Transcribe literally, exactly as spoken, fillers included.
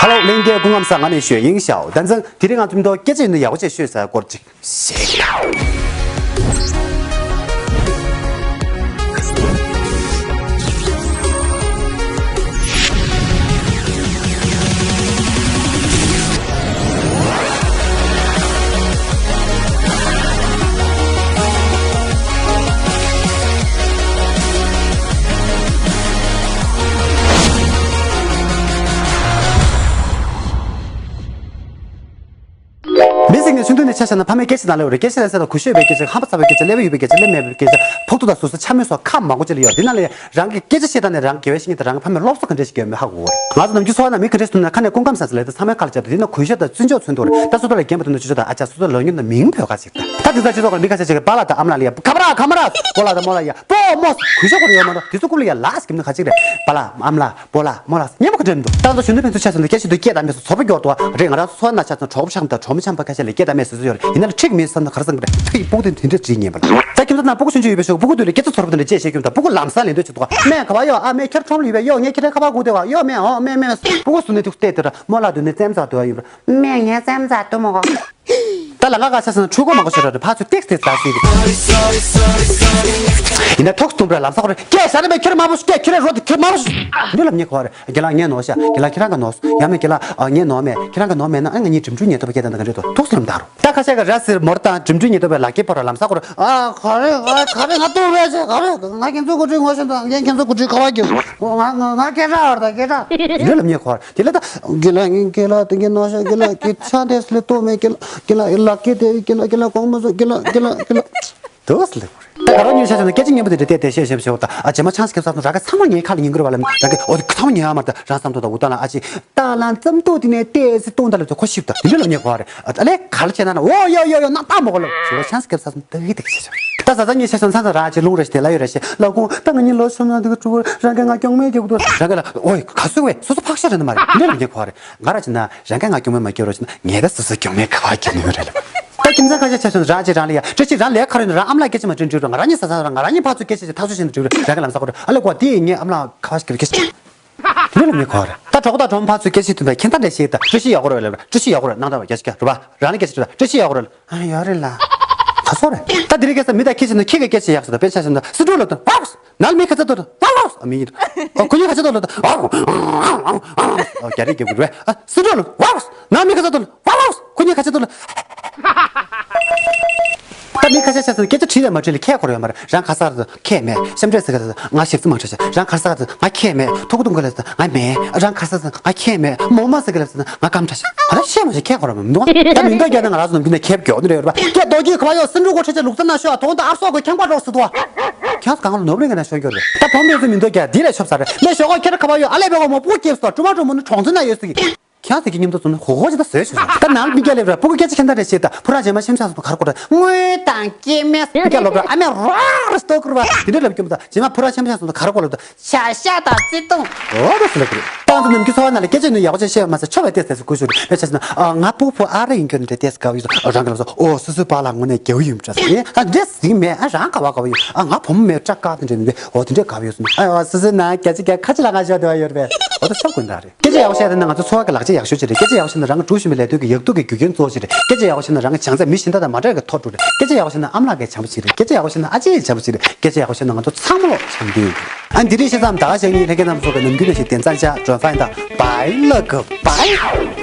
ཧ་ལོ། ལྷན་རྒྱས་སྐུ་ཁམས་བཟང་། ང་ནི་ཞོ་ཡིན་ཞའོ། ད་ཚང་དེ་རིང་ང་ཚོ་མདོ་སྐད་ཆ་ཡིན་ན་ཡག་པོ་བྱས་ཤོད་ཟེར་སྐོར་ཅིག་ཞེས། མི་ཟེར་ནས་ཆུང་དུས་ནས་ཆ་བཞག་ན་ཕ་མའི་སྐད་ཆ་ནང་ལ་ཡོད་རེད། སྐད་ཆ་ལ་ཟེར་ན་གུས་ཞབས་ཡོད་པའི་སྐད་ཆ། ཧམ་པ་ཚ་བའི་སྐད་ཆ། ཀླད་པ་ཡོད་པའི་སྐད་ཆ། ཀླད་མེད་པའི་སྐད་ཆ། ཕོག་ཐུག་དང་ཟུར་ཟ་ཆ་མེད་སོགས་ཁ་མང་པོ་ཅིག་ལ་ཡོད། དེ་ནང་ལས་རང་གི་སྐད་ཆ་བཤད་སྟངས་ནས་རང་དགེ་བའི་བཤེས་གཉེན་དང་རང་གི་ཕ་མས་སློབ་གསོ་ག་འདྲ་ཞིག་བསྐྱལ་ཡོད་མེད་ཧ་གོ་གི་རེད། ང་ཚོ་ནམ་རྒྱུན་འཚོ་བ་ནང་མི་ག་འདྲ་ཞིག་འདུག་ན། ཁ་ནས་སྐུ་ཁམས་བཟང་ཟེར་ལབ་དུས་ཚང་མས་ཁ་ལ་བྱས་དུས། དེ་ན་གུས་ཞབས་དང་བརྩི་འཇོག་མཚོན་ཐུབ་རེད། ད་སོ་ད་ལ་རྒན་པ་དེ་ཚོ་ཅོ་ཅོ་དང་ཨ་ཅག་སོ་ད་ལོ་ཉུང་དང་མིང་བོས་ག་ཅིག་ད། ད་དེ་ཚོ་སྤྱི་ཚོགས་ཀྱི་མི་ཁ་ཤས་ཤིག་གིས་པཱ་ལགས་དང་ཨ་མ་ལགས་ལ་ཡ་ཁ་པ་ར་ཁ་མ་ར་པོ་ལགས་དང་མོ་ལགས་ཡ་པོ་མོ་གུས་ཞབས་སྐོར་ཡོད་མ་གཏོགས། དེ་ཚོ་རྐུབ་ལ་ཡ་ལགས་ཟེར་གྱི་མི་ཁ་ཅིག་རེད། པཱ་ལགས་ཨ་མ་ལགས་པོ་ལགས་མོ་ལགས་སྙན་པོ་ག་འདྲ་མི་འདུག་ད་ང་ཚོ་གཞོན་ནུ་ཕན་ཚུན་ཆ་བཞག་ན་སྐད་ཆ་དུ་སྐད་བཏང་མེད་སོ་ཚོར་བ་སྐྱོ་འདུག་རེད། ང་རང་ཚོ་འཚོ་བ་ནང་ཆ་ཚང་གྲོགས་པོ་ཆགས་དང་གྲོགས་མོ་ཆགས་པ་ཁ་ཤས་ལ་སྐད་བཏང་མེད་སོ་སོ་ཡོད་རེད། ཡིན་ན་ལ་ཁྲིག་མིན་བསམ་ན་ག་རེ་བསམ་གི་རེད། ཕ་ཡི་སྤུ་གུ་དེ་དེ་འདྲ་བྱེད་ཉན་པ་ལ། ད་ཁྱིམ་ཚང་ནང་སྤུ་གུ་ཆུང་ཆུང་ཡོད་པའི་ཤོག་སྤུ་གུ་དེ་ལ་སྐད་ཆ་ཚོར་བ་དེ་འདྲ་བྱེད་ཤེས་ཀྱི་མི་འདུག་སྤུ་གུ་ལམ་སང་ལེན་འདོད་བྱེད་འདུག་མེ་ག་བ་ཡོད་ཨ། མེ་ཁྱེར་ཁྲོམ་ལ་ཡོད་པས་ཡོད། ངས་ཁྱེད་རའི་ཁ་པར་སྒུག་བསྡད་པ་ཡོད། མེ་ཨོ་མེ་མེ། སྤུ་གུ་སུ་ནས་ཐུག་བལྟས་དེ་ར་མོ་ལགས་དུ་ནས་བཙན་བཟའ་དུ་བ་ཡོད་པ། མེ་ངས་བཙན་བཟའ་དུ་མོ་གོ་ད་ལ་ང་ག་ཆ་སོང་ན་ཕྲུ་གུ་མང་པོ་ཤོར་ར་རེད། ཕར་ཚུར་ཏེགས་ཏེགས་ཟ་སྲིད་དེ། ཡིན་ན་ཐོག་སྟོང་པ་ར་ལམ་སང་ཁོ་རེ་སྐད་ཟ་རེ་མེད། ཁྱེད་ར་མ་བུ་སྐད་ཁྱེད་ར་རོ་དེ་ཁྱེད་མ་བུ་འདི་ལ་མྱི་གོ་བ་རེད། རྒན་ལགས་ངས་ནོར་ཤག་རྒན་ལགས་ཁྱེད་རང་ག་ནོར་སོང་ཡ། མེད་རྒན་ལགས་ཨ་ངས་ནོར་མེད། ཁྱེད་རང་ག་ནོར་མེད་ན་ཨ་ང་གཉིས་འགྲིམ་འགྲུལ་ཉེན་རྟོག་པ་སྐད་བཏང་ད་ག་འདྲ་འདུག་ཐུགས་སུ་ལམ་འདར་རོ། ད་ཁ་ཤས་ཀྱིས་ར་ཟེར་མོར་དང་འགྲིམ་འགྲུལ་ཉེན་རྟོག་པའི་ལག་སྐྱེས་ཕོར་ར་ལམ་སང་ཁོ་ར་ཨ་ག་རེ་ཨ་ག་རེ་ང་ལྟོས་རེད་ཟེར་ག་རེ་ང་ཁྱེད་ཚོ་གོ་ཁྲིད་ངོ་ཤེས་དང་ངས་ཁྱེད་ཚོ་གོ་ཁྲིད་ཁ་བ་རྒྱབ་ང་ང་ང་སྐད་གྲགས་བར་དང་སྐད་གྲགས་འདི་ལ་མྱི་གོ་བ་རེད། དེ་ལ་ད་རྒན་ལགས་ངས་རྒན་ལགས་དེ་གའི་ནང་ཤག་རྒན་ལགས་ཀྱི་ཆ་དེ་སླེ་ཏོ་མེད། རྒན་ལགས་རྒན་ལགས་ལག་གི་དེ་རྒན་ལགས་རྒན་ལགས་གོང་མ་ཚོ་རྒན་ལགས་རྒན་ལགས་རྒན་ལགས་དུ་སླེ་པོ་རེད། ད་ག་རོ་ཉིན་ཤ་ཤ་ན་སྐད་ཆ་སྙན་པོ་དེ་འདྲ་བལྟས་བལྟས་བཤད་བཤད་བཤད་འོ་ད་ཨ་རྗེས་མ་ཆང་སྐྱབས་ས་ཚོ་ར་ག་ཚང་མ་ངའི་ཁ་ལ་ཉན་གི་རེད་བ་ལ་ར་གི་འོ་དེ་ཚང་མ་ཉན་ཡ་མ་རེད། ད་རང་བསམ་ཐོག་ད་འུ་ད་ལ་ཨ་ཅེ་ད་ལ་བསམ་ཐོག་དེ་ནས་བལྟས་སི་སྟོང་ད་ལ་ཚོ་ཁོ་ཤིབ་ད་དེ་འདྲ་ལ་ཉན་གི་བ་རེད། ཨ་ལས་ག་ལ་བྱས་ན་ན་འོ་ཡོ་ཡོ་ཡོ་ན་ད་མོ་གོ་ལ་ཞེས་པ་ཆང་སྐྱབས་ས་ཚོ་ད་གི་ད་གི་བཤད་བཤད། ད་ཟ་ཟ་ཉིན་ཤ་ཤ་ན་ཚང་ཚང་ར་ཅེ་ལུང་ར་ཤི་དེ་ལ་ཡོད་ར་ཤི་ལ་ཁོང་ད་ང་གཉིས་ལོ་སོང་ན་དེ་ག་གྲུ་བོ་རང་ག་ང་སྐྱོང་མེད་རྒྱབ་དུ་རང་ག་ལ་འོ་ག་སུ་བས་སོ་སོ་ཕག་ཤ་རེད་ན་མ་རེད། འདི་ལ་ཉན་གི་བ་རེད། ང་ར་ཅི་ན་རང་ག་ང་སྐྱོང་མེད་མ་སྐྱོ་ར་ཅི་ན་ངས་ད་སོ་སོ་སྐྱོང་མེད་ག་བ་སྐྱོང་ནི་རེད་ལ། ད་ཁྱིམ་ཚང་ཁ་ཤས་ཆ་སོང་རང་ཅི་རང་ལ་ཡ་བཀྲ་ཤིས་རང་ལས་ཁ་རེད་ན་རང་ཨམ་ལགས་སྐད་ཆ་མ་དྲན་འགྲིག་རོགས། ང་རང་ཉིད་ཟ་ཟ་རང་ང་རང་ཉིད་ཕར་ཚུར་སྐད་ཆ་ཆ་ཐག་ཆོད་བྱས་ན་འགྲིག་རོགས། རང་ག་ལམ་ས་ཁོ་རེད་ཨ་ལ་གོ་དེ་ངས་ཨམ་ལགས་ཁ་བ་ཞིག་གི་སྐད་ཆ་འདི་ལ་ཉན་གི་བ་རེད། ད་གྲོགས་དང་གྲོགས་ཕར་ཚུར་སྐད་ཆ་དུས་ད་ཁྱེད་ད་འདྲ་ཞིག་ད་བཀྲ་ཤིས་ཡག་པོ་རེད་ལ་བཀྲ་ཤིས་ཡག་པོ་རེད་ནང་ད་བ་རྒྱ་ཆེ་རུ་བ་རང་ལ་སྐད་ཆ་དུས་ད་བཀྲ་ཤིས་ཡག་པོ་རེད་ལ། ཨ་ཡོད་རེད་ལ། ད་སོ་རེད། ད་དེ་རིང་ཁ་སང་མི་དང་ཁྱི་ཞིག་ན་ཁྱི་གི་སྐད་ཆ་ཡག་སོ་ད་དཔེ་ཆ་ཞིག་ན་སི་འགྲོ་ལོ་དང་བག་ནལ་མི་ཁ་ཚ་ཏོ་ལ་བག་ཨ་མི་ཡིན། ཨ་ཁོ་གཉིས་ཁ་ཚ་ཏོ་ལ་ད་ཨ་རྒྱ་རིགས་ཀྱི་བུ་རེད། ཨ་སི་འགྲོ་ལོ་བག་ནལ་མི་ཁ་ཚ་ཏོ་ལ་བག་ཁོ་གཉིས་ཁ་ཚ་ཏོ་ལ། ད་མི་ཁ་ཤས་ཤས་སུ་སྐད་ཆ་དྲིས་ལས་མ་དྲིས་ལས་ཁས་ཁོ་ར་ཡོད་མ་རེད། རང་ཁ་སར་ཁས་མེད། ཤམ་འདྲེས་ཟེར་ག་ང་ཞིག་རྩི་མ་ཁྲ་ཤ་རང་ཁ་སར་ང་ཁས་མེད། ཐུག་ཐུག་ག་ལ་ང་མེད། རང་ཁ་སར་ང་ཁས་མེད། མོ་མ་ཟེར་ག་ལ་ང་སྐམ་ཁྲ་ཤ་ང་རང་ཤེས་མ་ཤེས་ཁས་ཁོ་ར་མི་འདུག་ད་མི་འདོད་རྒྱ་ནང་ང་རང་ཚོ་ནམ་རྒྱུན་ནས་ཁས་མགྱོགས་ནི་རེད་ཡོད་རེད་པ། སྐད་རྡོ་རྒྱུས་ག་བ་ཡོད་སི་འགྲོ་གོ་ཁྲ་ཆ་ལུག་རྩ་ན་ཤོག་ཨ་དོང་ད་ཨར་སོག་གོ་ཁྱང་པ་རོགས་སི་དོ། ཁྱང་སྒང་ལ་ནོར་རིང་ག་ན་ཤོར་གྱི་རེད། ད་བོམ་རེ་ཚོ་མི་འདོད་རྒྱ་འདི་ལས་ཤོབ་ས་རེད། མེ་ཞོག་གོ་ཁྱེར་ག་བ་ཡོད་ཨ་ལས་བེ་གོ་མོ་པུ་ཀེབ་སོ་ཀྲུ་མ་ཀྲུ་མོ་ནི་གྲོང་ཚོ་ན་ཡོད་སི་གི། ཁྱེད་ཚོ་གི་མཉམ་དུ་ཚོ་ནི་ཧོ་ཧོ་ཅི་ད་བཟོས་ཆོག་ད་ནང་མི་སྐྱ་ལེབ་ར་ཕྲུ་གུ་སྐད་ཆ་ཁྱེད་འདྲ་རེ་བཤད་ད་ཕུ་ར་རྗེས་མ་ཤེམ་ཤ་སོང་ད་གར་གོ་ད་དངུལ་དང་སྐྱེ་དམན་སྐྱ་ལོབ་ར་ཨ་མེ་རོག་ར་སྟོ་ཀུར་བ་དེ་འདྲ་ལབ་ཀྱི་མི་ད་རྗེས་མ་ཕུ་ར་ཤེམ་ཤ་སོང་ད་གར་གོ་ལབ་ད་ཤ་ཤ་དང་བརྩེ་དུང་འོ་ད་སུ་ལབ་ཀྱི་རེད། ཏང་ཚོ་ནམ་རྒྱུན་འཚོ་བ་ནང་ལ་སྐད་ཆ་ནི་ཡག་པོ་ཅིག་བཤད་ཡོད་མ་ཟད་ཆོ་བའི་ཏེ་ཟེར་སུ་ཀུ་ཤུ་རེད་ཕེ་ཆ་ན་ང་ཕུ་ཕུ་ཨ་ར་ཡིན་རྒྱུ་ནི་རེད་ཏེ་ཟེར་དགའ་བ་ཡོད་རང་གི་ལབ་སོ་ཨོ་སུ་སུ་པ་ལ་དངོས་གནས་རྒྱལ་བ་ཡིན་འདྲ་ཟེར་ཨ་འདྲ་ཟིག་མེད་ཨ་རང་ག་བ་ག་བ་ཡོད་ཨ་ང་བུ་མོ་མེད་སྐྲག་དཀའ་དེ་འདྲ་མི་འདུག་ཨོ་དེ་འདྲ་ག་བ་ཡོད་སུ་ཨ་སུ་སུ་ན་སྐད་ཆ་རྒྱག་ཁ་ཆེ་ལ་ང་ཞོག་དེ་བ་ཡོད་རེད་པས་ཨོ་ད་ཤོག་དགོས་འདྲ་རེད། སྐད་ཆ་ཡག་པོ་བཤད་དེ་ནི་ང་ཚོ་འཚོ་བ་གི་ལག་ཆ་ཡག་ཤོས་ཅིག་རེད། སྐད་ཆ་ཡག་པོ་བཤད་ན་རང་གི་འགྲོ་བཞིན་པའི་ལས་དོན་གྱི་ཡག་སྡུག་གི་རྒྱུ་རྐྱེན་གཙོ་བོ་ཅིག་རེད། སྐད་ཆ་ཡག་པོ་བཤད་ན་རང་གི་བྱང་ཚད་མི་གཞན་དག་དང་མ་འདྲ་བའི་ཐོག་ཏུ་རེད། སྐད་ཆ་ཡག་པོ་བཤད་ན་ཨ་མ་ལགས་ཀྱི་བྱམས་པོ་ཅིག་རེད། སྐད་ཆ་ཡག་པོ་བཤད་ན་ཨ་ཅེ་ཡི་བྱམས་པོ་ཅིག་རེད། སྐད་ཆ་ཡག་པོ་བཤད་ན་ང་ཚོ་ཚང་མ་ལོ་བྱམས་ལྡན་ཡིན། ཨ་འདི་རིང་ཤེས་ཙམ་ད་ག་ཞག་ཉིན་ལྷན་རྒྱས་རྣམ་ཚོ་གི་ནམ་རྒྱུན་ནང་བཞིན་བདེན་ཚ་ཅག་ཇོན་ཧྥན་དང་བའི་ལ་གི་བའི།